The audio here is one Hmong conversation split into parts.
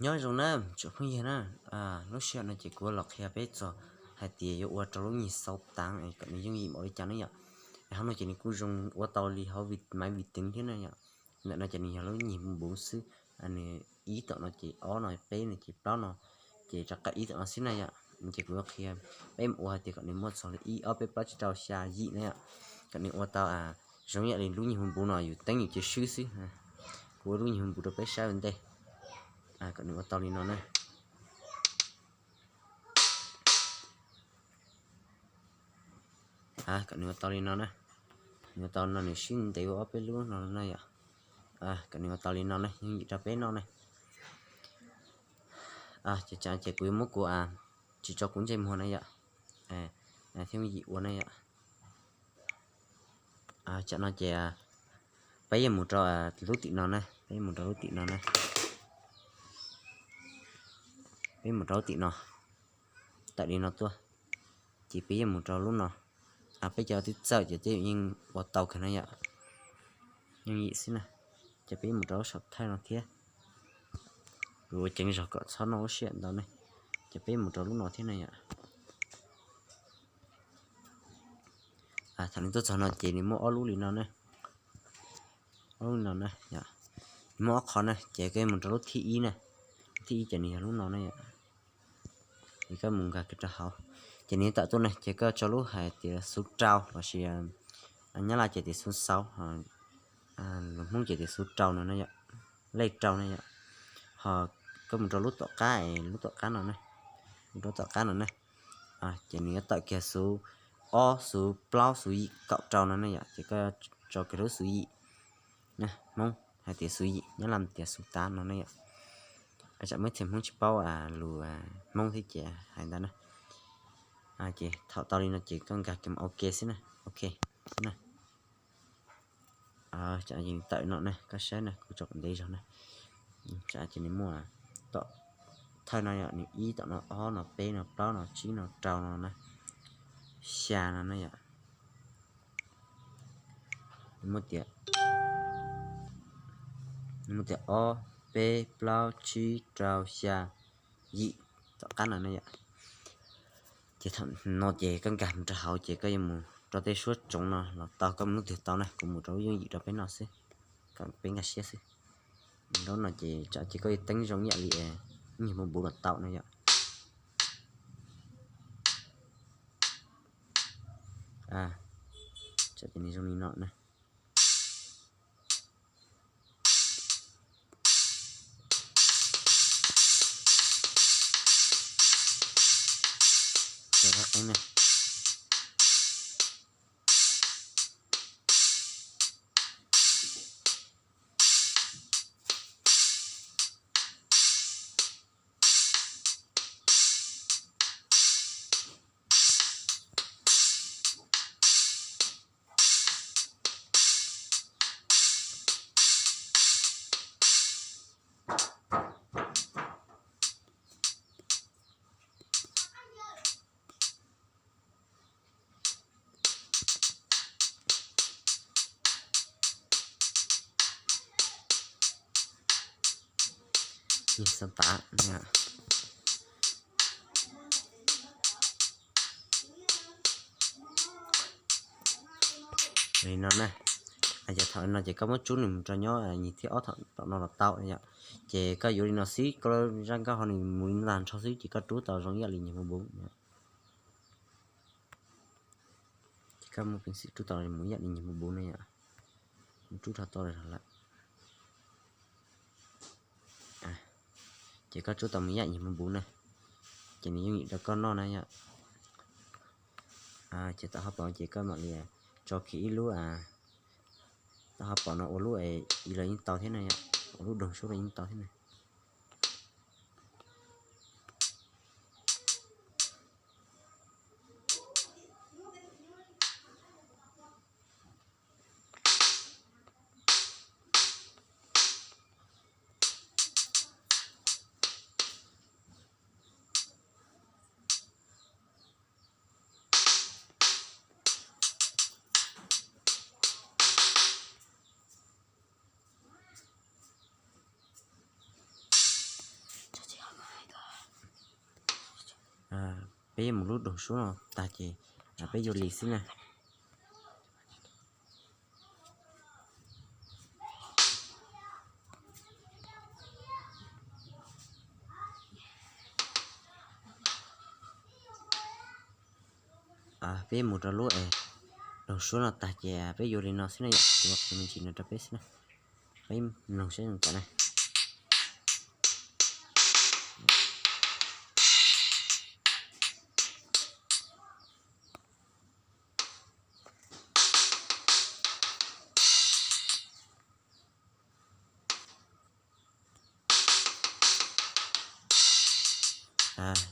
Nyob zoo na tsoom phooj ywg na, lub sij hawm no ces kuv los qhia peb txog hais tias yuav ua rau lub nyuag xauv taav kom nws yooj yim npaum li cas ne yom. Hauv no ces nws kuj zoo ua tau li hauv Maiv Vim Teev thiab na yom. Ntawm no ces nws yog lub nyuag npuv xwb, nws ib tom no ces ob no, peb no ces plaub no, ces rov qab ib tom no xwb na yom. Ces kuv yuav qhia peb mus ua hais tias kom nws muaj txog li ib ob peb plaub tsib rau xya yim na yom. Kom nws ua tau zoo ib yam li lub nyuag npuv no yus teeb yus cia swb xwb. Kuv ua lub nyuag npuv rau peb saib ua ntej kom nws ua tau li no na. Kom nws ua tau li no na. Nws ua tau no nws sib ntev ua ob peb lub no na yom. Kom nws ua tau li no na, yooj yim rau peb noj na. Ces tsam ces kuv yuav muab kuv, tsis tso kuv ntsej muag na yom, thiab yooj yim ua na yom. Tsam no ces peb yuav mus rau lub tim no na, peb yuav mus rau lub tim no na. Peb mus rau lub tim no, tawm li no tuaj, ces peb yuav mus rau lub no. Peb cov twb txawj ces twb yeej ua tau kawg na yom, yooj yim xwb na. Ces peb mus rau lub saum thawj no thiab, kuv ua ceev zog kom txhob noj lub sij hawm ntau ne. Ces peb mus rau lub no thiab na yom. Thaum nws tuaj txog no ces nws muaj ob lub li no na, ob lub li no na, nws muaj ob qho na, ces koj mus rau lub thib ib na, lub thib ib ces nws yog lub no na yom. Ces koj mus nkag kiag rau hauv, ces nws tawm tuaj na, ces koj tso lub hais tias xuv rau lossis Nyab Laj ces tias xuv xauv, lus Hmoob ces tias xuv rau no na yom, lej rau na yom. Ho koj mus rau lub tom qab, lub tom qab no na, mus rau tom qab no na, ces nws yuav tawm kiag xuv ob, xuv plaub, xuv yim, kaum rau no na yom. Ces koj tso kiag lub xuv yim, Hmoob hais tias xuv yim, Nyab Laj tias xuv tav no na yom. Tsam muaj txhia Hmoob tsis paub lus Hmoob thiab ces hais ntawd na. Ces thaum tau li no ces koj nkag kiag mus ok xwb na, ok xwb na. Tsam tawm no na, koj saib na, kuv tso kom ntev zog na. Tsam ces nws muaj tom thawj no yom, nws ib tom no, ob no, peb no, plaub no, tsib no, rau no na, xya no na yom. Nws muaj tias, nws muaj tias ob, peb, plaub, tsib, rau, xya, yim, tom qab no na yom. Ces thaum no ces koj nkag mus rau hauv ces koj yuav mus rau tej suab tsoov no los tau, koj mus lub twg tau na, kuv mus rau lub yooj yim rau peb noj xwb, kom peb nkag siab xwb. Lub no ces tsam ces koj yuav teeb zoo ib yam li nyuag npuv npuv los tau na yom. Tsam ces nws zoo li no na. Xav tav li no na. Ces thaum no ces koj muab tsub nws mus rau nyob nyuag thib ob tom no los tau yom. Ces koj yuav li no xwb, koj zaj nkauj ho nws mus li ntag nrho xwb ces koj rub tau zoo ib yam li nyuag npuv npuv. Ces koj muaj peev xwm rub tau mus ib yam li nyuag npuv npuv na yom. Rub rau tau lawm. Ces koj rub tau mus ib yam nyuag npuv npuv na, ces nws yooj yim rau koj noj na yom. Ces tom hauv paus ces koj mam li tso kiag ib lub, tom hauv paus no ua lub i los yeej tau thiab na yom, ua lub doog sub los yeej tau thiab na. Peb mus lub doog suab no tag ces peb yuav li xwb na. Peb mus rau lub es doog suab no tag ces peb yuav li no xwb na yom, kuv qhia me ntsis no rau peb xwb na. Peb mloog saib zoo tom na.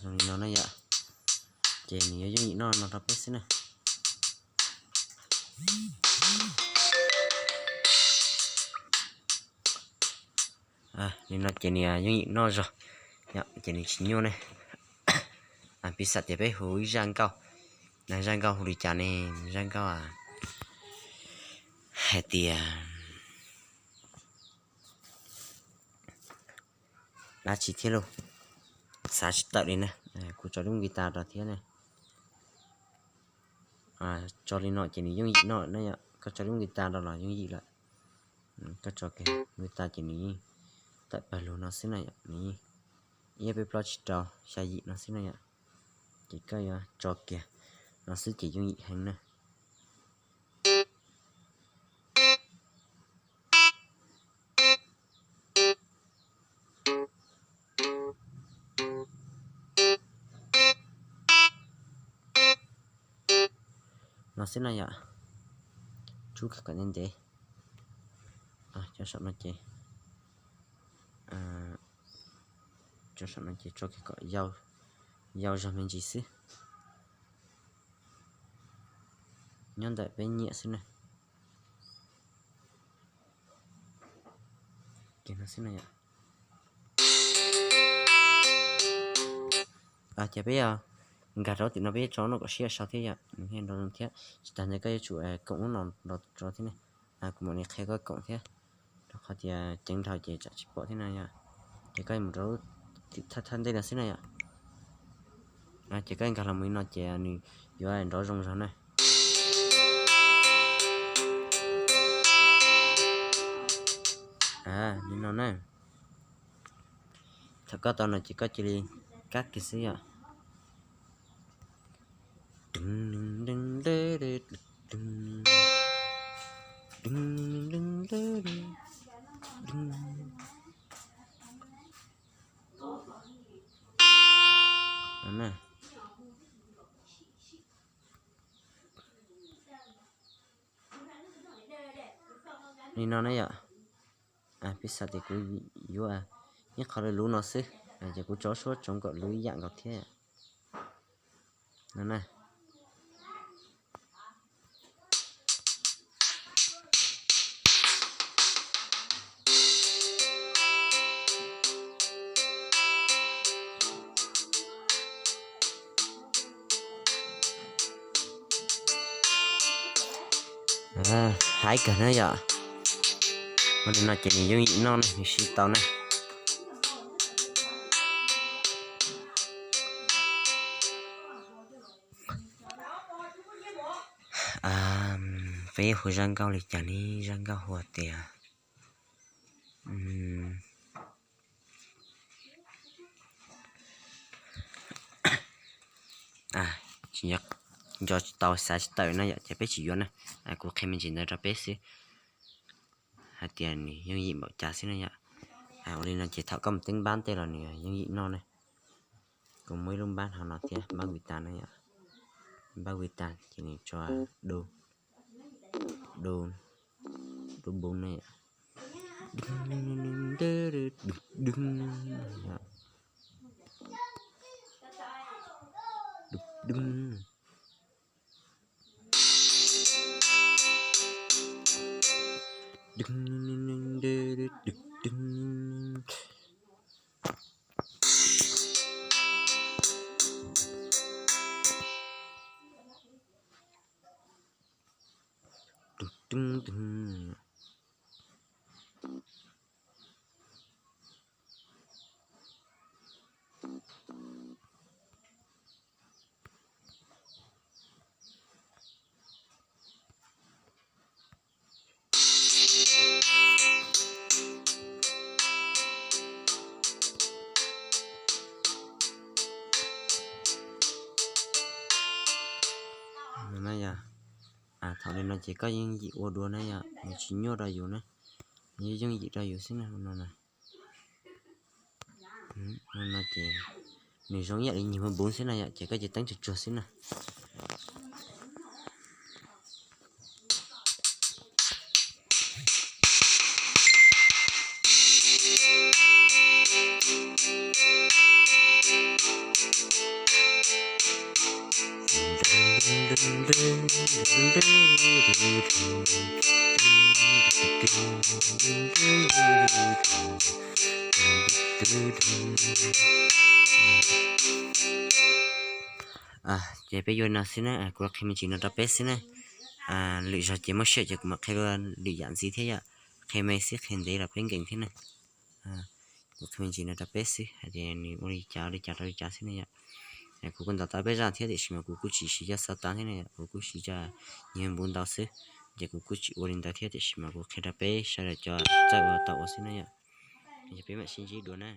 Zoo li no na yom. Ces nws yuav yooj yim noj no rau peb xwb na. Li no ces nws yooj yim noj zog, ces nws tsis nyuaj ne. Piv xam tias peb hu ib zaj nkauj, zaj nkauj hu li cas ne? Zaj nkauj hais tias dab tsi thiab lauj, xav tsis tawm li na. Kuv tso lub guitar rau thiab na. Tso li no ces nws yooj yim noj na yom, koj tso lub guitar rau los yooj yim lawm. Koj tso guitar ces nws yeej tawm pawg lug no xwb na yom, nws yeej ib peb plaub tsib rau xya yim no xwb na yom. Ces koj yuav tso kiag no xwb ces yooj yim heev na. No xwb na yom. Tsub kiag kom ntev ntev. Cov saum no ces, cov saum no ces tso kiag kom yau zog me ntsis xwb. Nyob ntawm peb nyiam xwb na. Ces peb nkag rau tim no peb tso noj kom siab sau thiab yom, nws thiaj nrov zoo thiab. Tsis tas ntawd koj yuav tsum koom ub no nrov rau thiab ne. Kuv mam li qhia koj koom thiab, rau qhov tias ceev dhau ces tsam tsis pom thiab na yom. Ces koj mus rau lub thaj thaj ntej no xwb na yom. Ces koj nkag los mus li no ces nws yuav nrov zoo zog na. Li no na. Thaum koj tau no ces koj cia li kab kiag xwb yom. Li no na yom. Piv xam tias kuv yuav ib qho luv luv no xwb, ces kuv tso suab tsoov kom luv ib yam nkaus thiab no na. Hais kawg na yom. Ua li no ces nws yooj yim noj ne, nws siv tau ne. Peb hu zaj nkauj li cas ne? Zaj nkauj hu tias, tsis nco tsis tau, xav tsis tawm na yom, ces peb tsis yuav na. Kuv qhia me ntsis ntawd rau peb xwb, hais tias nws yooj yim npaum cas xwb na yom. Ua li no ces thaum koj mus teeb npab tej los nws yooj yim noj ne. Kuv muaj ib lub npab hauv no thiab, npab guitar na yom. Npab guitar ces nws tso du, du, du boost na yom. Thaum li no ces koj yeej yim ua dua na yom, nws tsis nyuaj rau yus na, nws yeej yim rau yus xwb na no. No ces nws zoo ib yam li nyuag npun xwb na yom, ces koj cia teeb tsuag tsuag xwb na. Ces peb yuav no xwb na, kuv qhia me ntsis no rau peb xwb na. Lwm zaug ces muaj sij hawm ces kuv mam qhia lwm yam ntxiv thiab yom. Qhia me xwb qhia ntev los peb nkees thiab na. Kuv qhia me ntsis no rau peb xwb hais tias nws ua li cas ua li cas rau li cas xwb na yom. Kuv kuj ntaus tau peb zaj thiab tiam sis mas kuv kuj tsis siv coj xov tooj thiab na yom, kuv kuj siv coj nyuag npun ntau xwb. Ces kuv kuj tsis ua li ntawd thiab tiam sis mas kuv qhia rau peb sawv daws cov txawj ua tau ua xwb na yom. Ces peb mam sib ntsib dua na.